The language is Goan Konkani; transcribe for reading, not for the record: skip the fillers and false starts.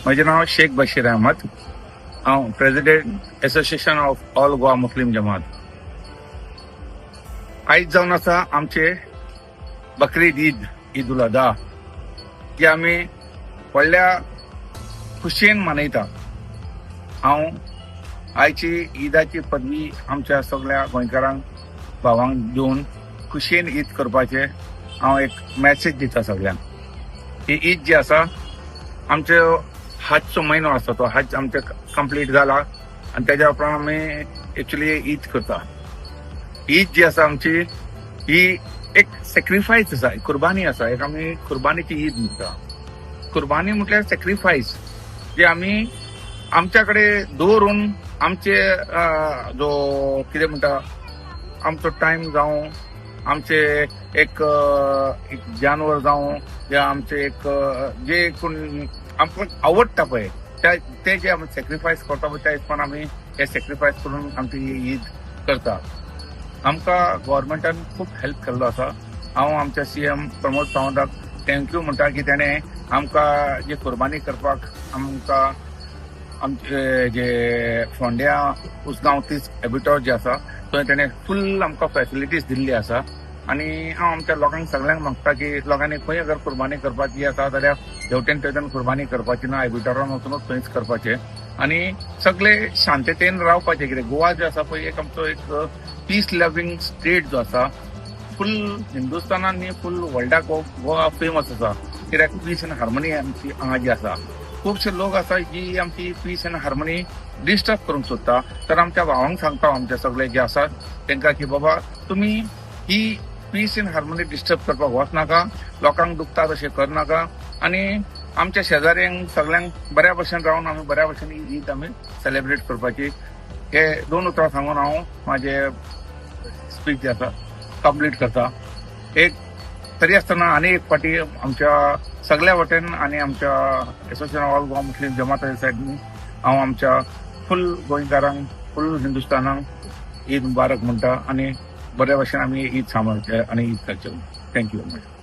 म्हजें नांव शेख बशीर अहमद. हांव President, Association of All Goa Muslim Jamaat. आयज जावन आसा आमचे बकरीद ईद, ईद उल अधा, जी आमी व्हडल्या खुशयेन मनयता. हांव आयची ईदाची परबी आमच्या सगळ्या गोंयकारांक, भावांक दिवन खुशयेन ईद करपाचें हांव एक मॅसेज दिता सगळ्यांक. ही ईद जी आसा, आमचो हजचो म्हयनो आसा, तो हज आमचे कंप्लीट जाला आनी तेज्या उपरांत आमी एक्चुली ईद करता. ईद जी आसा आमची, ही एक सेक्रिफायस आसा, एक कुर्बानी आसा. एक आमी कुर्बानीची ईद म्हणटा. कुर्बानी म्हटल्यार सेक्रिफायस, जे आमी आमच्या कडेन दवरून आमचे जो कितें म्हणटा, आमचो टायम जावं, आमचे एक जानवर जावं, या आमचे एक जे कोण आमकां आवडटा पळय, त्या ते जे आमी सेक्रिफायस करता पळय, त्या हिशोबान आमी हे सेक्रिफायस करून आमची ही ईद करता. आमकां गव्हर्मेंटान खूब हेल्प केल्लो आसा. हांव आमच्या सीएम प्रमोद सावंताक thank you म्हणटा की तेणें आमकां जे कुर्बानी करपाक आमकां आमचे जे फोंड्या, उसगांव, तीस एबेटॉर जे आसा, थंय तेणें फूल आमकां फॅसिलिटीज दिल्ली आसा. आनी हांव आमच्या लोकांक सगळ्यांक मागता की लोकांनी खंय अगर कुर्बानी करपाची आसा जाल्यार हेवटेन तेवटेन कुर्बानी करपाची ना, एबेटॉरान वचूनच थंयच करपाचें आनी सगळे शांततेन रावपाचें. कितें गोवा जे आसा पळय, एक आमचो एक पीस लवींग स्टेट जो आसा, फूल हिंदुस्थानान न्ही, फूल वर्ल्डाक गोवा फेमस आसा. कित्याक पीस एंड हार्मनी आमची हांगा जी आसा. खुबशे लोक आसा जी आमची पीस एंड हार्मनी डिस्टर्ब करूंक सोदता. तर आमच्या भावांक सांगता, आमचे सगळे जे आसात तांकां, की बाबा, तुमी ही पीस एंड हार्मनी डिस्टर्ब करपाक वचनाका, लोकांक दुखता तशें करनाका आनी आमच्या शेजाऱ्यांक सगळ्यांक बऱ्या भशेन रावन आमी बऱ्या भशेन ही ईद आमी सेलेब्रेट करपाची. हे दोन उतरां सांगून हांव म्हाजे स्पीच जे आसा कंप्लीट करता. एक तरी आसतना आनी एक फावटी आमच्या सगळ्या वटेन आनी आमच्या एसोसिएशन ऑल गोवा मुस्लीम जमाता सायडीन हांव आमच्या फूल गोंयकारांक, फूल हिंदुस्थानाक ईद मुबारक म्हणटा आनी बऱ्या भशेन आमी ईद सांबाळचे आनी ईद करचे. Thank you very much.